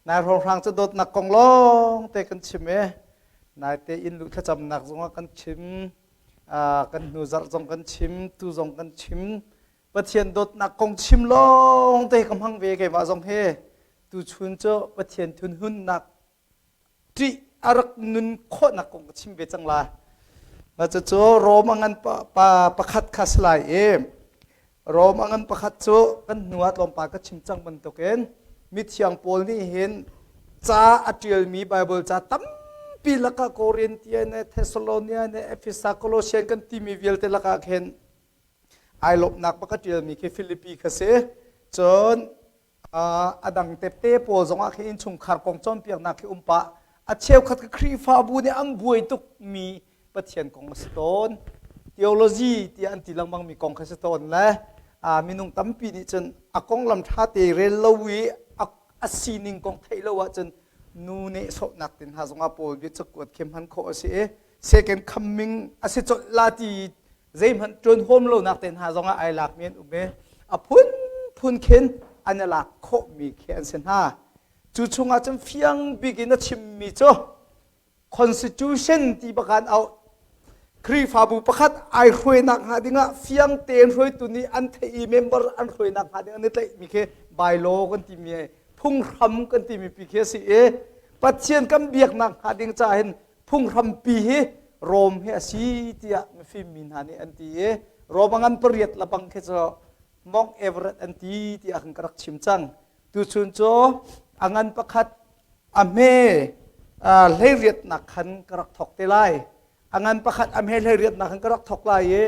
Nai hrawnghrang cu dawtnak kong lawng te kan chim i naite inn luh thlacamnak zongah kan chim, kan hnu zarh zong kan chim, tu zong kan chim. Pathian dawtnak kong chim lawng te ka hmang ve keimah zong hi. Tuchun cu Pathian thunhunnak ṭih a rak nun khawhnak kong ka chim ve cang lai. Mah cucu Rom a ngan pa pakhat kha si lai i Rom a ngan pakhat cu kan hnu ah tlawmpal ka chim cang bantukin mithiang Paul nih hin ca a ṭialmi Baibal ca tampi lakah Korintian le Thessalonian le Efesa Colossian kan timi vialte lakah khin ai lawmhnak bak a ṭialmi khi Filipi kha si. Cun a dang tepte pawl zongah khi innchungkhar kong cawnpiaknak khi um pah. A cheukhat ka Khrihfabu nih an buai tukmi Pathian kong a si tawn. Theology tiah an ti lengmang mi kong kha si tawn le minung tampi nih cun a konglam ṭha te rel lo i a sining kong theih lo ahcun nu nih sawhnak tin hna zongah Paul bia cakuat khi hman khawh a si i second coming a si colh la ti zeihmanh ṭuan huam lonak te hna zongah ai lakmi an um i a phunphun khin an i lak khawhmi khi an si hna. Cu chungah cun fiang bik in a chimmi cu constitution ti bak an auh. Khrihfabu pakhat ai hruainak hnga dingah fiang tein hruaitu nih an theih i member an hruainak hnga ding an i tlaihmi khi bylaw kan timi phunghram kan timi pi khi a si i Pathian kan biaknak hnga ding caah hin phunghrampi hi Rom hi a si tiah mifim mi hna nih an ti i Rom a ngan pariat labang khi cu Mount Everest an ti tiah kan ka rak chim cang. Tuchun cu a ngan pakhat a hme hleiriatnak khan ka rak thok te lai. A ngan pakhat a hme hleiriatnak khan ka rak thok lai i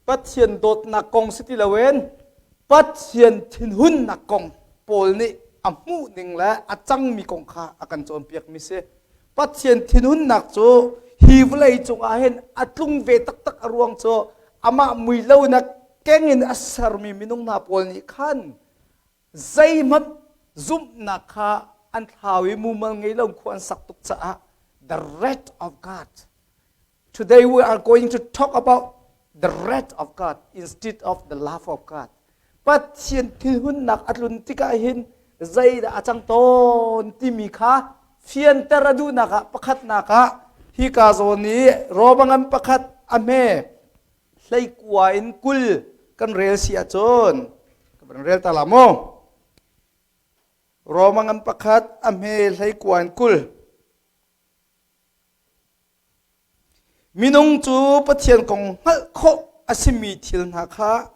Pathian dawtnak kong si ti loin Pathian thinhunnak kong Paul nih a hmuh ning le a cangmi kong kha a kan cawnpiakmi si. Pathian thinhunnak cu hi vawlei cungah hin a tlung ve taktak a ruang cu amah mui lonak keng in a sermi minung hna pawl nih khan zeihmanh zumhnak kha an thlau i mumal ngei lo khua an sak tuk caah the wrath of God. Today we are going to talk about the wrath of God instead of the love of God. Pathian thinhunnak a tlun tikah hin zeidah a cang tawn timi kha fianter a duhnak ah pakhatnak ah hika zawn i Romangan pakhat a hme hleikua in 20 kan rel si ahcun kan rel ta la mu. Romangan pakhat a hme hleikua in 20. Minung cu Pathian kong hngalh khawh a simi thil hna kha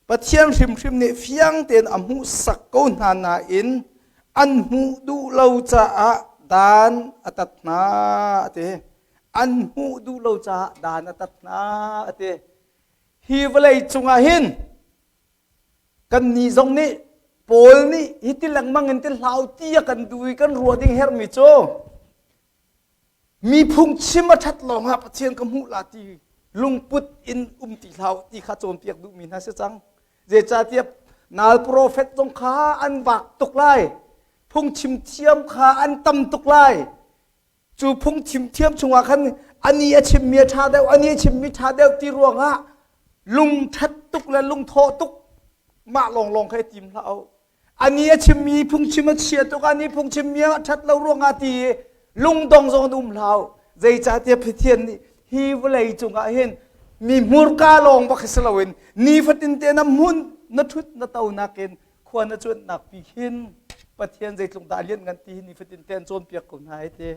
Pathian hrimhrim nih fiang tein a hmuhsak ko hna nain an hmuh duh lo caah dan a tat hna a ti. An hmuh duh lo caah dan a tat hna a ti. Hi vawlei cungah hin kannih zong nih Paul nih hi ti lengmang in ti hlau ti a kan duh i kan ruah ding herhmi cu Mi phungchim a ṭhat lawngah Pathian ka hmuh la ti lungput in um ti hlah ti kha cawnpiak duhmi hna si cang. Zeicahtiah nal profet zong kha an vak tuk lai. Phungchim thiam kha an tam tuk lai. Cu phungchim thiam chungah khan ani a chimmi a ṭha deuh, ani a chimmi ṭha deuh ti ruangah lungṭhat tuk le lungthawh tuk mah lawnglawng kha i tim hlah u. Ani a chimmi phungchim a chia tuk, ani phungchimmi a ṭhat lo ruangah ti i lungdong zong an um hlah. Zeicahtiah Pathian nih hi vawlei cungah hin mi hmurka lawng bak hi si loin nifatin te na hmun na ṭhut na to nakin khua na cuanhnak pi khin Pathian zeitluk dah a lianngan ti hi nifatin te an cawnpiak ko hna hei ti.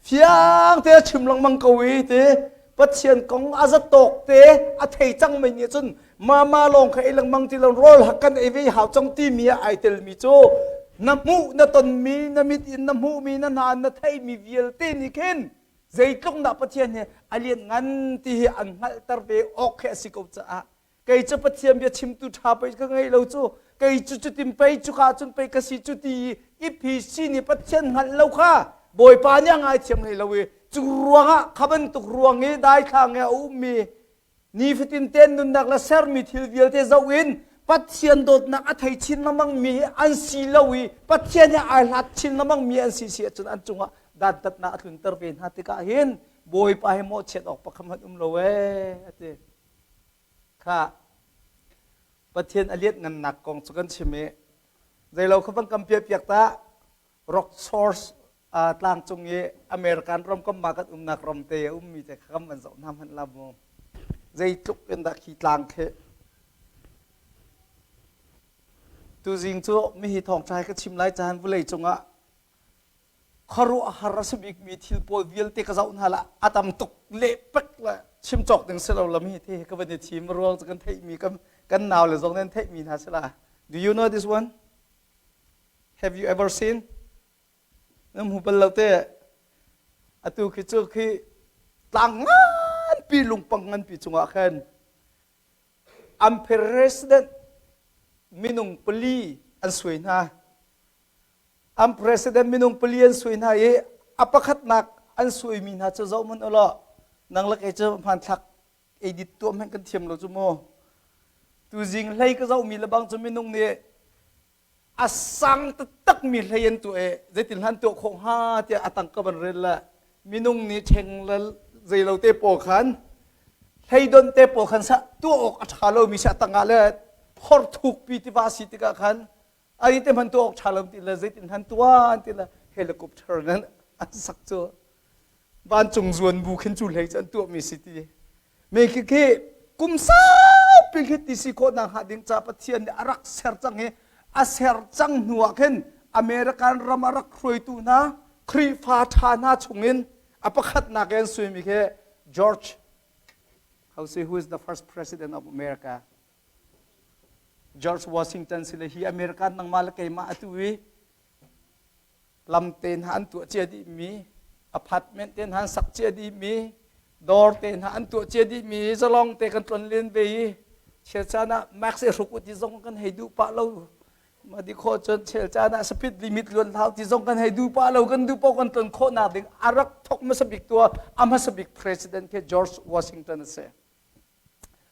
Fiang te a chim lengmang ko i ti Pathian kong a zatawk te a thei cang mi nih cun mama lawng kha ei lengmang ti lo rawl hak kan ei ve hau cang timi ah ai telmi cu na hmuh na tonmi na mit in na hmuhmi na hna na theihmi vialte nih khin zeitluk dah Pathian hi a lian ngan ti hi an hngalhter ve awk khi a si ko caah Kei cu Pathian bia chimtu ṭha pei ka ngei lo cu, kei cu cutin pei cuka cun pei ka si cu ti i iphi nih Pathian hngalh lo kha Bawipa nih a ngaithiam hlei lo i cu ruangah kha bantuk ruang i daithlang i a ummi nifatin tein nunnak le sermi thil vialte zoh in Pathian dawtnak a thei chin lengmang mi an si lo i Pathian he ai hlat chin lengmang mi an si si ahcun an cungah dantatnak a tlunter ve hna tikah hin Bawipa hi mawhchiat awk pakhat hmanh um lo ee a ti. Kha Pathian a lianhngannak kong cu kan chim i zeilo kha van kan piahpiak ta. Rock source tlangcung i American ram kam ma kan umnak ram te a ummi te kha kan van zoh hna hmanh la mu. Zeitluk in dah khi tlang khi Tuzing cu mihi thawngṭha ka chim lai caan vulei cungah khuaruahhar a si bikmi thil pawl vialte ka zoh hna la a tam tuk le pek le chim cawk ding si lo lam hi te ka van i thim ruang cu kan theihmi kan kan nau le zong nan theihmi hna si la. Do you know this one? Have you ever seen? Na hmu bal lo te. Atu khi cu khi tlang nganpi lungpang nganpi cungah khan an president minung pali an suai hna. An president minung pali an suai hna i a pakhatnak an suaimi hna cu zoh hmanh u law nang le kei cu hmanthlak edit tuah hmanh kan thiam lo cu mu. Tuzing hlei ka zohmi le bang cu minung nih a sang taktakmi hlei an tuah i zeitin hlan tuah khawh hnga tiah a tang ka van rel le minung nih ṭheng le zeilo te pawl khan hlei don te pawl khan sa tuah awk a ṭha lomi si a tangah le phor thukpi tiva si tikah khan ai te hman tuah awk ṭha lo ti le zeitin hlan tuah an ti le helicopter nan an sak cu vancung zuan bu khin cu hlei cu an tuahmi si ti me khi khi kum saupi khi ti si khawhnak hnga ding ca Pathian nih a rak ser cang i a ser cang hnu ah khin American ram a rak hruaitu hna Khrihfa ṭha hna chungin a pakhatnak in suimi khi George how say who is the first president of America? George Washington si le hi American nangmah le keimah atu i lam te hna an tuah cia dihmi apartment te hna an sak cia dihmi dawr te hna an tuah cia dihmi zalong te kan tlon len ve i chel caan ah max i hruk u ti zong kan hei duh pah lo ma di khawh cun chel caan ah speed limit luan hlau ti zong kan hei duh pah lo kan duh paoh kan tlon khawh nak ding a rak thok hmasa bik tu a hmasa bik president khi George Washington a si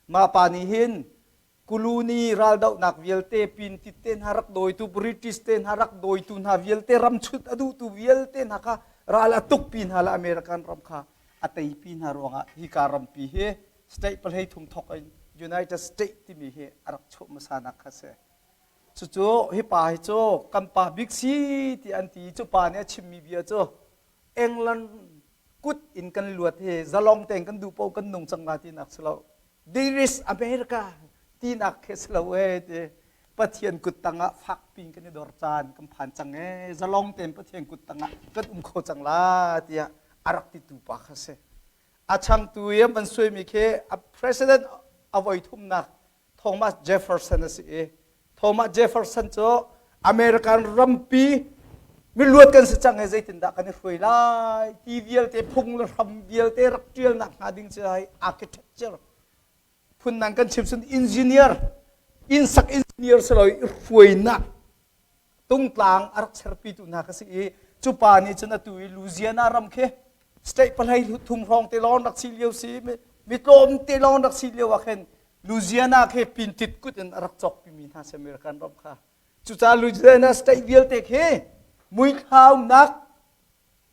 Mah pa nih hin Kuluni raldohnak vialte pintit te hna rak dawitu British te hna rak dawitu hna vialte ramchut a duhtu vialte hna kha ral a tukpi hna le American ram kha a teipi hna ruangah hika rampi hi state palhei thum thok in United States timi hi a rak chuah hmasa nak kha si. Cucu hi pa hi cu kan pa bik si ti an ti cu pa nih a chimmi bia cu England kut in kan luat hi zalong tein kan duh paoh kan nung cang la tinak si lo. There is America tinak khi si lo ee ti. Pathian kut tangah fakpi in kan i dor caan kan phan cang ee zalong tein Pathian kut tangah kan um kho cang la tiah a rak titu pa kha si. A changtu i an van suaimi khi a president a voi thumnak Thomas Jefferson a si i Thomas Jefferson cu American rampi miluat kan si cang i zeitindah kan i hruai lai ti vialte phung le hram vialte rak ṭialnak hnga ding cu hai architecture phundang kan chim cun engineer innsak engineer si lo i hruainak tungtlang a rak serpitu hna ka si i cu pa nih cun atu i Louisiana ram khi state palhei thum hrawng te lawng rak si lio si mi tlawm te lawng rak si lio ah khin Louisiana khi pintit kut in a rak cawkpi mi hna si American ram kha cucaah Louisiana state vialte khi muithlaunak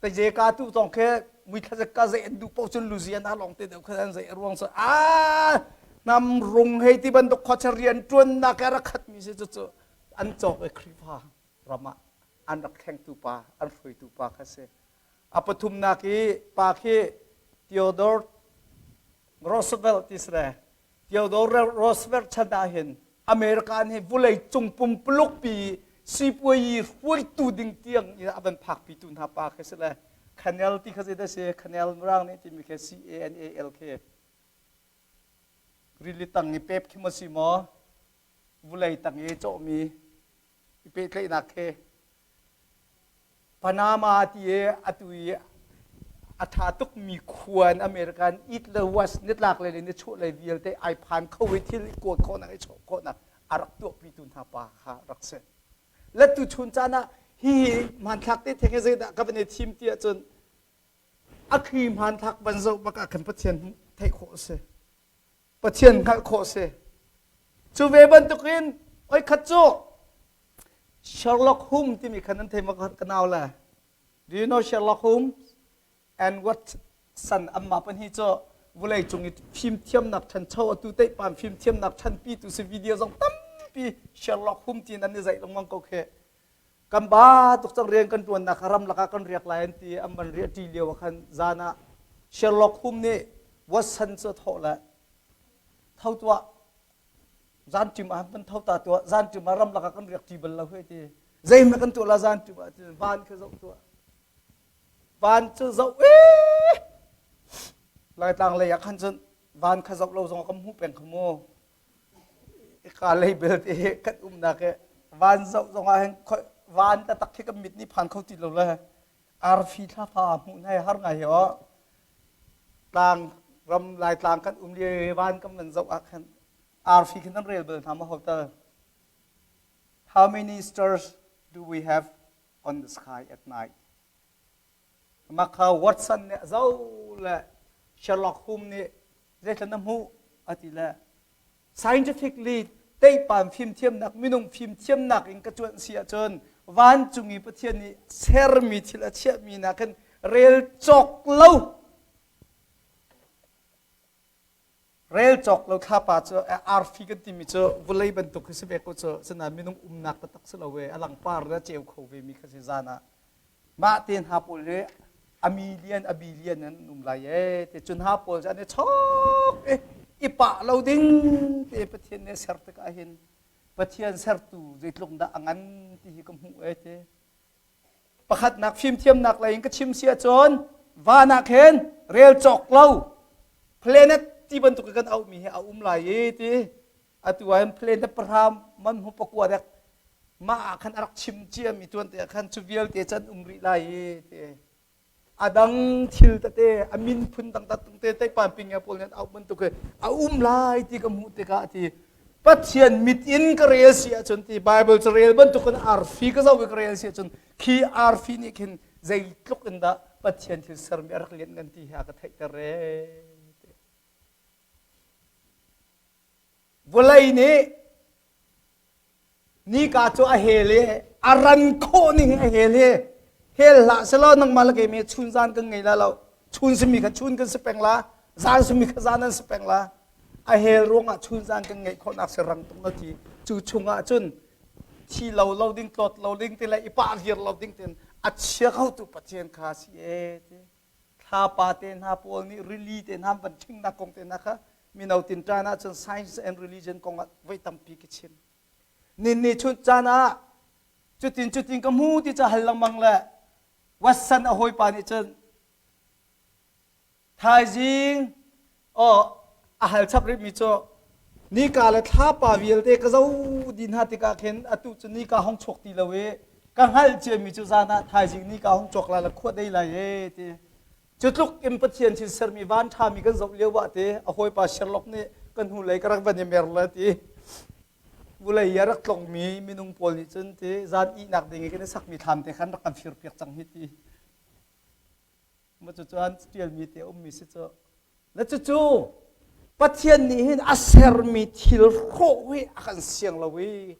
Taze ka tu zong khi muithla zek ka zei an duh paoh cun Louisiana lawng te deuh kha an zei a ruang cu a nam rung hei ti bantuk khuacha rian ṭuannak a rak khatmi si cucu an cawk i Khrihfa ram ah an rak thlengtu pa an hruaitu pa kha si a pathumnak i pa khi Theodore Roosevelt ti si le Theodore Roosevelt chan ah hin America nih vulei cung pumpuluk pi sipuayi hruaitu ding tiang in a van phakpitu hna pa khi si le Canal ti kha zeidah si Canal Mirang nih timi khi C A N A L khi rili tang i pep khi maw si maw vulei tang i cawhmi i pehtlaihnak khi Panama ti i atu i a ṭha tukmi khua in American east le west nitlak lei le nichuah lei vialte ai phan kho i thil i kuat khawhnak i chawh khawhnak a rak tuahpitu hna pa kha rak si. Le tuchun caan ah hihi hmanthlak te theng hi zeidah ka van i thim ti ahcun a khi hmanthlak van zoh bak ah khan Pathian theih khawh a si. Pathian hngalh khawh si. Cu ve bantukin oi khat cu Sherlock Holmes timi khan an thei ma ka nau le. Do you know Sherlock Holmes and Watson amma pan hi cu vulei cung i fimthiamnak ṭhancho atu teihpan fimthiamnak ṭhanpi tu si video zong tampi Sherlock Holmes tiin an i zaih lengmang ko khi. Kan ba tuk cang rian kan ṭuannak kha ramlak ah kan riak lai an ti an van riah ṭi lio ah khan zan ah Sherlock Holmes nih Watson cu a thawh le tho tuah zan ṭim ah van tho ta tuah zan ṭim ah ramlak ah kan riak ṭi bal lo hei ti zeihmanh kan tuah la zan ṭim ah van kha zoh tuah van cu zoh ee Laitlang lei ah khan cun van kha zoh lo zong kan hmuh peng kha mu ka lei belte kan umnak he van zoh zong ah hin van taktak khi kan mit nih phan kho ti lo le arfi thlapa hmuh nai har ngai hi aw tlang ram laitlang kan um li van kan van zoh ah khan arfi khin an rel bal hna ma hotel how many stars do we have on the sky at night Mah kha Watson nih a zoh le Sherlock Holmes nih zeithla na hmuh a ti le scientifically teipan fimthiamnak minung fimthiamnak in ka cuanh si ahcun vancung i Pathian nih sermi thil a chiahmi nakin rel cawk lo Rel cawk lo thlapa cu arfi kan timi cu vulei bantuk khi si ve ko cu sinain minung umnak taktak si lo ve a langpar le a ceu kho ve mi kha si zan ah mah te hna pawl hi a million a billion an um lai e te cun hna pawl cu an i chok i i pah lo ding te Pathian nih ser tikah hin Pathian sertu zeitluk dah a ngan ti hi ka hmuh e te Pakhatnak fimthiamnak lei in ka chim si ahcun van ah khin rel cawk lo planet ti bantuk kan auhmi hi a um lai i ti atu ah hin planet pahra man hu pakua dek mah ah khan a rak chim ciami tuan te ah khan cu vialte can um rih lai i ti a dang thil tete a min phun dang te teipan ping pawl nih an auh bantuk hi a um lai ti ka hmuh tikah ti Pathian mit in ka rel si ahcun ti Bible cu rel bantuk in arfi ka zoh i ka rel si ahcun khi arfi nih khin zeitluk in dah Pathian thil sermi a rak lian ngan ti hi a ka theihter re Vawlei nih nika cu a hel i a ran khawh ning a hel i hel hlah selaw nangmah le keimi chun zan kan ngei la lo chun simi kha chun kan si peng la zan simi kha zan an si peng la a hel ruangah chun zan kan ngeih khawhnak si rang tung lo ti cu chungah cun thi lo lo ding tlawt lo ding ti le i pah vir lo ding tin a chia kho tu Pathian kha si e ti thlapa te hna pawl nih rili te hna van ṭhingnak kong te hna kha mino tinṭan ahcun science and religion kong ah voi tampi ka chim nin ni chun caan ah cutin cutin ka hmu ti ca hal lengmang le Watson a hawipa nih cun thaizing aw a hal chap rihmi cu nika le thlapa vialte ka zo di hna tikah khin atu cu nika hong chuak ti lo i ka hngalh ciami cu zan ah thaizing nika hong chuak lai le khua dei lai e ti cu tluk in Pathian thil sermi van ṭhami kan zoh lio ah te a hawipa Sherlock nih kan hnulei ka rak van i mer le ti vulei i a rak tlongmi minung pawl nih cun ti zan ihnak ding i kan i sakmi thlam te khan rak kan fir piak cang hi ti Cucu an ṭialmi te a ummi si cu. Le cucu Pathian nih hin a sermi thil hrawh hi a kan siang lo i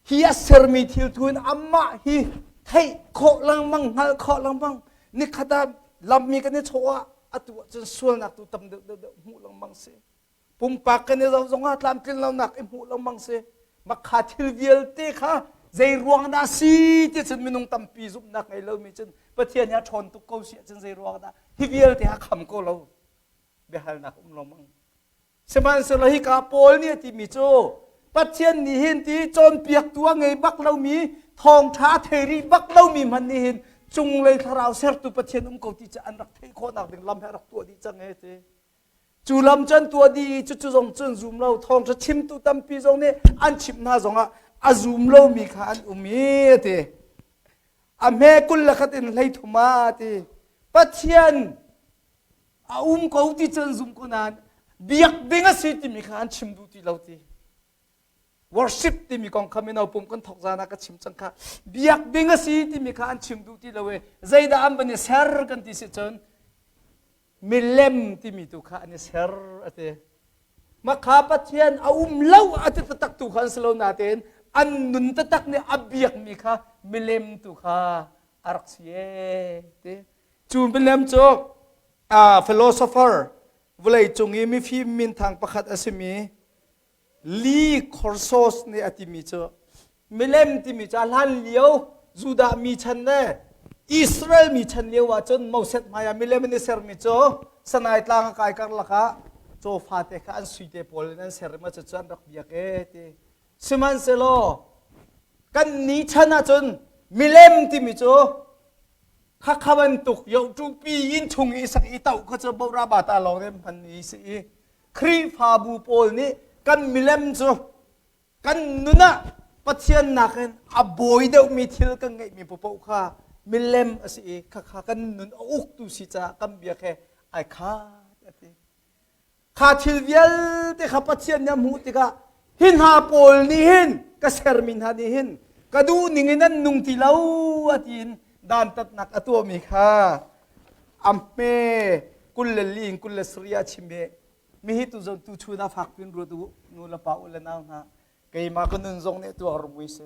hi a sermi thil tu in amah hi theih khawh lengmang hngalh khawh lengmang nikhat ah lammi kan i chawh ah atu ahcun sualnak tu tam deuh deuh deuh hmuh lengmang si. Pumpak kan i zoh zongah tlamtlin lonak i hmuh lengmang si. Makha thil vialte kha zei ruang dah si ti cun minung tampi zumhnak ngei lomi cun Pathian hi a ṭhawn tuk ko si ahcun zei ruang dah hi vialte a kham ko lo biahalnak um lengmang. Sihmanhsehlaw hika Paul nih a timi cu Pathian nih hin ti cawnpiaktu a ngei bak lomi thawngṭha a thei rih bak lomi hmanh nih hin cunglei thlarau sertu Pathian um ko ti cu an rak theih khawhnak ding lam he a rak tuah dih cang e ti. Cu lam cu an tuah dih i cucu zong cu an zum lo. Thawngṭha chimtu tampi zong nih an chimh hna zongah a zum lomi kha an um i a ti. A hme 21 in 33 ah a ti. Pathian a um ko ti cu an zum ko nain biak ding a si timi kha an chim duh ti lo ti. Worship timi kong kha mino pum kan thawk zan ah ka chim cang kha. Biak ding a si timi kha an chim duh ti lo i zeidah an van i ser kan ti si cun milem timi tu kha an i ser a ti makha pathian a um lo a ti taktak tu kha an si lo natein an nun taktak nih a biakmi kha milem tu kha a rak si e ti cu milem cu philosopher vawlei cung i mifim minthang pakhat a simi Lee Corsos nih a timi cu milem timi cu a hlan lio. Judah mi chan le Israel mi chan lio ah cun Moses hmaiah milem in i sermi cu Sanai tlang a kai karlak ah cawfa te kha an sui te pawl in an ser i ma cu an rak biak e ti. Sihmanhsehlaw kan ni chan ah cun milem timi cu khakha bantuk yohṭupi inn chung i sak i toh kha cu bora bata lawng in hman i si i Khrihfabu pawl nih kan milem cu kan nun ah Pathian nakin a bawi deuhmi thil kan ngeihmi paoh kha milem a si i khakha kan nun a uktu si caah kan biak he ai khat a ti. Kha thil vialte kha Pathian nih a hmuh tikah hi hna pawl nih hin ka sermi hna nih hin ka duh ning in an nung ti lo a tiin dantatnak a tuahmi kha a hme 24 in 27 a chim i mi hi tu zon tu chun ah fak pin ruat u nu le pa u le nau hna keimah ka nun zong nih tuar mui si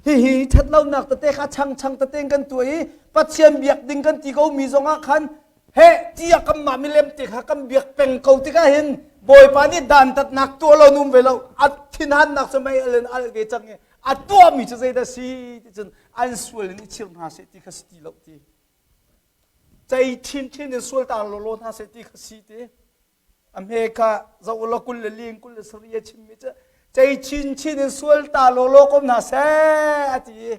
Hihi ṭhatlonak tete kha changchang tete in kan tuah i Pathian biak ding kan ti ko mi zongah khan heh tiah kanmah milem te kha kan biak peng ko tikah hin Bawipa nih dantatnak tuah lo num ve lo a thinhannak cu mei al in al ve cang i a tuahmi cu zeidah si ti cun an sual in i chir hna seh ti kha si ti lo ti cei chinchin in sual tar lawlaw hna seh ti kha si ti A hme kha zoh u law 24 in 27 a chimmi cu cei chinchin in sual ta lawlaw ko hna seh a ti i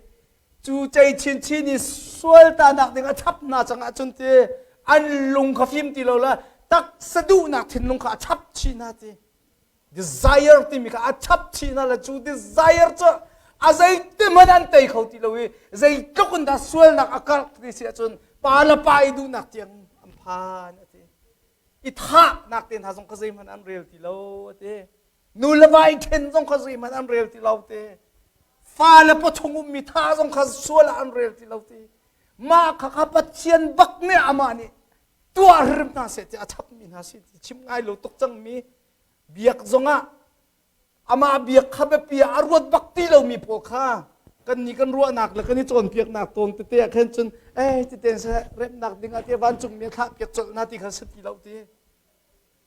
cu cei chinchin i sual ta nak ding a chap hna cang ahcun ti an lung kha fim ti lo la taksa duhnak thinlung kha a chap chih hna ti desire timi kha a chap chih hna le cu desire cu a zeiti hmanh an tei kho ti lo i zeitluk in dah sualnak a karh ti si ahcun pa le pa i duhnak tiang an phan a ti i thahnak te hna zong kha zeihmanh an rel ti lo a ti nu le va i ṭhen zong kha zeihmanh an rel ti lo ti fa le pawchung ummi tha zong kha sual ah an rel ti lo ti mah kha kha Pathian bak nih amah nih tuah hrim hna seh ti a chapmi hna si ti chim ngai lo tuk cangmi biak zongah Amah biak kha biapi ah a ruat bak ti lomi pawl kha kan nih kan ruahnak le kan i cawnpiaknak tawn tete ah khan cun eh titen seh remnak ding ah tiah vancungmi a thlah piak colh na ti kha si ti lo ti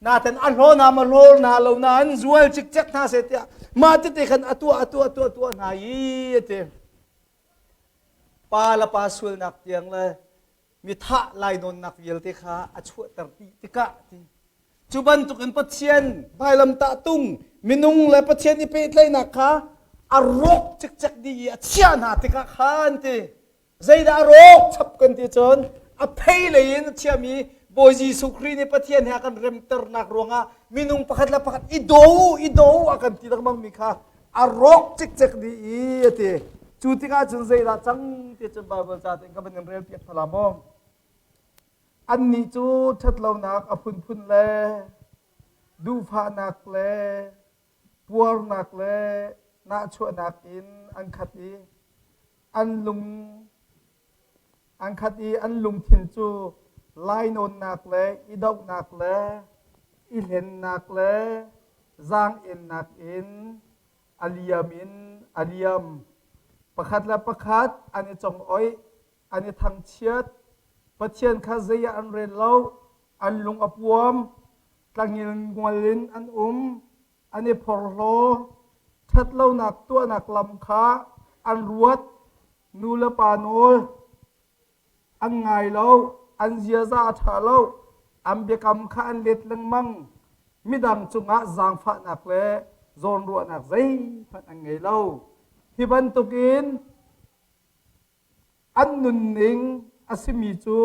naten a hlaw na ma hlaw na lo na an zual cikcek hna seh tiah mah tete khan a tuah a tuah a tuah tuah hna i ati pa le pa sualnak tiang le mi thah lainawnnak vialte kha a chuahter dih tikah ti cu bantukin Pathian vailamtah tung minung le Pathian i pehtlaihnak kha a rawk cikcek dih i a chiah hna tikah khan ti zeidah a rawk chap kan ti cun a phei lei in a chiami Bawi Jesuh Khrih nih Pathian he a kan remternak ruangah minung pakhat le pakhat i do i do a kan ti lengmang mi kha a rawk cikcek dih i a ti cu tikah cun zeidah cang ti cun Baibal ca tein ka van in rel piak hna la maw annih cu ṭhatlonak a phunphun le duhfahnak le puarnak le nahchuahnak in an khat i an lung an khat i an lungthin cu lainawnnak le i dohnak le i hlennak le zaang-ennak in a liam in a liam. Pakhat le pakhat an i congoih, an i thangchiat. Pathian kha zei ah an rel lo, an lung a puam, tlangil ngual in an um, an i phorhlaw, ṭhatlonak tuahnak lam kha an ruat, nu le pa nawl an ngai lo, an ziaza a ṭha lo, an biakam kha an let lengmang, midang cungah zaangfahnak le zawnruahnak zeihmanh an ngei lo. Hi bantukin an nunning a simi cu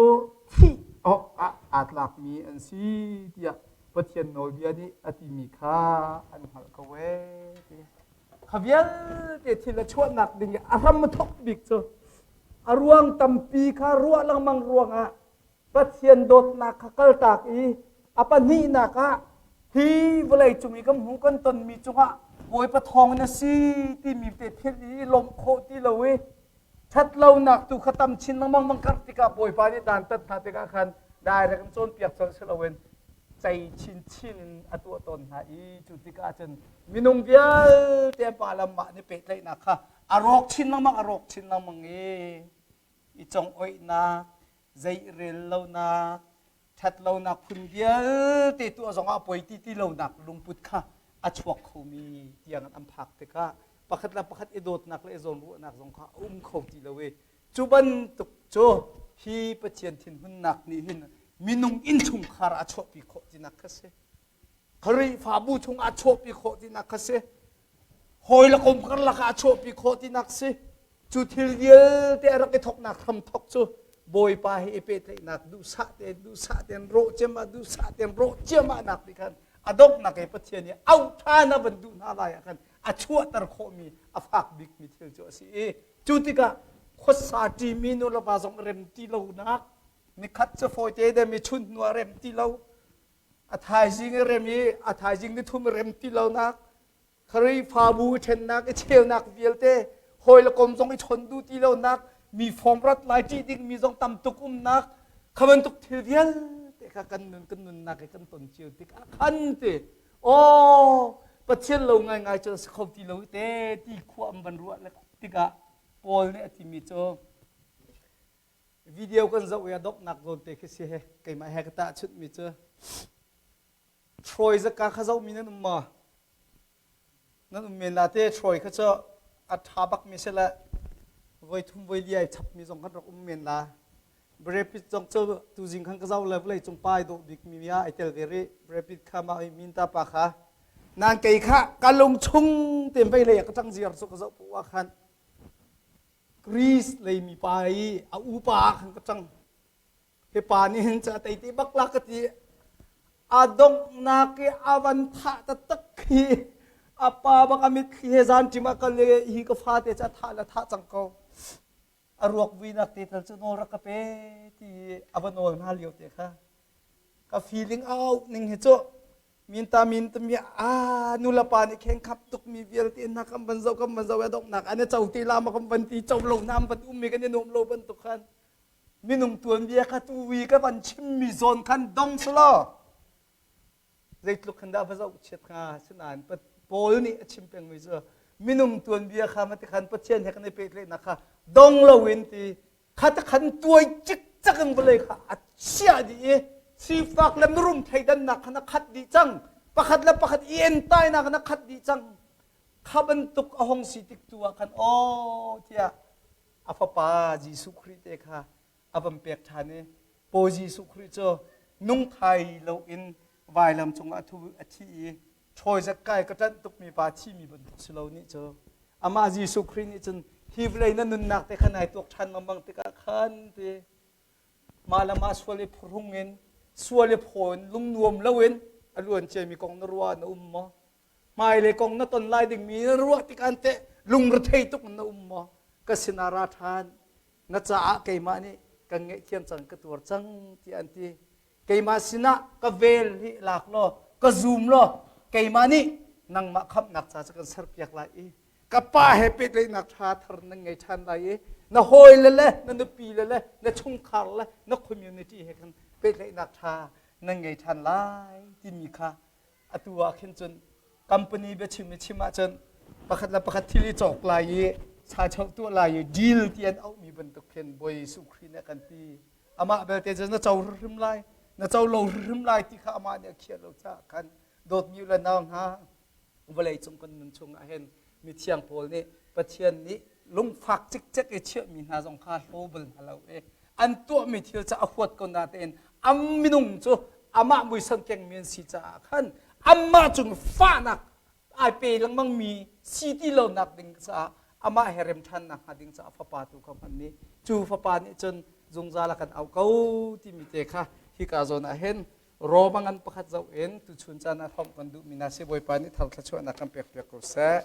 thih awkah aa tlakmi an si tiah Pathian nawlbia nih a timi kha an hngalh ko ee. Kha vialte thil a chuahnak ding i a hram a thawk bik cu a ruang tampi kha ruah lengmang ruangah Pathian dawtnak kha kaltak i a pahnihnak ah hi vawlei cung i kan hmuh kan tonmi cungah Bawipa thawng na si timi te philh i lawmh khawh ti lo i ṭhatlonak tu kha tam chin lengmang mang karh tikah Bawipa nih dantat hna tikah khan direct in cawnpiak colh si loin cei chinchin in a tuah tawn hna i cu tikah cun minung vialte pa le mah nih pehtlaihnak kha a rawk chin lengmang a rawk chin lengmang i i congoihnak zei rel lonak ṭhatlonak phun vialte tuah zongah poi ti ti lonak lungput kha a chuak khomi tiang an phak tikah. Pakhat le pakhat i dawtnak le i zawnruahnak zong kha a um kho ti lo i cu bantuk cu hi Pathian thinhunnak nih hin minung innchungkhar a chuahpi khawh tinak kha si. Khrihfabu chung ah chuahpi khawh tinak kha si. Hawi le kom karlak ah chuahpi khawh tinak si. Cu thil vialte a rak i thawknak hramthawk cu Bawipa he i pehtlaihnak duhsah tein duhsah tein rawh ciammah duhsah tein rawh ciammah nak nih khan a donghnak i Pathian nih auh ṭhan a van duh hna lai ah khan a chuahter khawhmi a fak bikmi thil cu a si i cu tikah khuasa ṭimi nu le va zong rem ti lonak nikhat cu fawite de mi chun hnu ah rem ti lo a thaizing i rem i a thaizing nithum i rem ti lonak Khrihfabu i ṭhennak i cheunak vialte hawi le kom zong i chon duh ti lonak mi fawm rat lai ṭih dingmi zong tam tuk umnak kha bantuk thil vialte kha kan nun kan nunnak i kan ton cio tikah khan ti aw Pathian lo ngaingai cu si kho ti lo te ti khua an van ruah tikah Paul nih a timi cu video kan zoh i a donghnak zawn te khi si he keimah he ka tahchunhmi cu Troy zaka kha zohmi nan um maw? Nan um men la te Troy kha cu a ṭha bakmi si le voi thum voi li ai chapmi zong kan rak um men la. Brad Pitt zong cu tuzing khan ka zoh le vawlei cung pa ai dawh bikmi ah ai tel ve rih. Brad Pitt kha mah min ta pa kha. Nan kei kha ka lung chung tein vei lei ah ka ṭang ziar cu ka zoh poah ah khan Greece lei mi pa i a upa ah khan ka ṭang. Hi pa nih hin ca tei ti bak la ka ti. A donghnak i a van thah taktak khi a pa bak a mitthli he zan ṭim ah kal i hi ka fate cu a thah le thah cang ko. A ruak vuinak te tal cu nawl rak ka pe ti a va nawl hna lio te kha. Ka feeling a auh ning hi cu Minta min tami a nu le pa nih khengkhap tukmi vialte hna kan van zoh kan van zoh i a donghnak an i co ti la ma kan van ti co lo hna an van um i kan i nuam lo bantuk khan minung tuanbia kha tuwi ka van chimmi zawn khan dong selaw zeitluk khan dah va zoh chiat hnga sinain Paul nih a chim pengmi cu minung tuanbia kha mati khan Pathian he kan i pehtlaihnak kha dong loin ti kha te khan tuai cikcak in vawlei kha a chiah dih i sifak le mirum thleidannak khan a khat dih cang pakhat le pakhat i entainak khan a khat dih cang kha bantuk a hong si tik tu ah khan aw tiah a fapa Jesuh Khrih te kha a van pek ṭhan i Paul Jesuh Khrih cu nung thai loin vailam cungah a thi i ṭhawi zakkai ka ṭanh tukmi pa thimi bantuk si lo nih cu amah Jesuh Khrih nih cun hi vawlei na nunnak te kha nai tuak ṭhan lengmang tikah khan ti mah le mah sual i phuhrung in sual i phaw in lungnuam loin a luan ciami kong na ruah na um maw hmailei kong na ton lai dingmi na ruah tikah teh lungrethei tuk in na um maw ka sinah ra ṭhan na caah keimah nih kan ngaihthiam cang ka tuar cang tiah an ti keimah sinah ka vel hi lak law ka zum law keimah nih nangmah khamhnak ca cu kan serpiak lai i ka pa he pehtlaihnak ṭha thar nan ngei ṭhan lai i na hawile le na nupi le le na chungkhar le na community he khan pehtlaihnak ṭha nan ngei ṭhan lai timi kha atu ah khin cun company biachim i chim ahcun pakhat le pakhat thil i cawk lai i sachoh tuah lai i deal ti an auhmi bantuk khin Bawi Jesuh Khrih nih a kan ti amah belte cu na co hrimhrim lai na co lo hrimhrim lai ti kha amah nih a khiah lo caah khan dawtmi u le nau hna vawlei cung kan nun chung ah hin mithiang pawl nih Pathian nih lungfak cikcek i chiahmi hna zong kha hlaw bal hna lo i an tuahmi thil ca a huat ko natein am minung cu amah muisam kengmi an si caah khan amah cung fahnak ai pe lengmang mi si ti lonak ding caah amah he rem ṭhannak hnga ding caah fapa tu kha hman ni cu fapa nih cun zungzal a kan auh ko timi te kha hika zawn ah hin Roma ngan pakhat zoh in tuchun caan ah hrawmh kan duhmi hna si Bawipa nih thar thluachuahnak kan pek piak ko seh.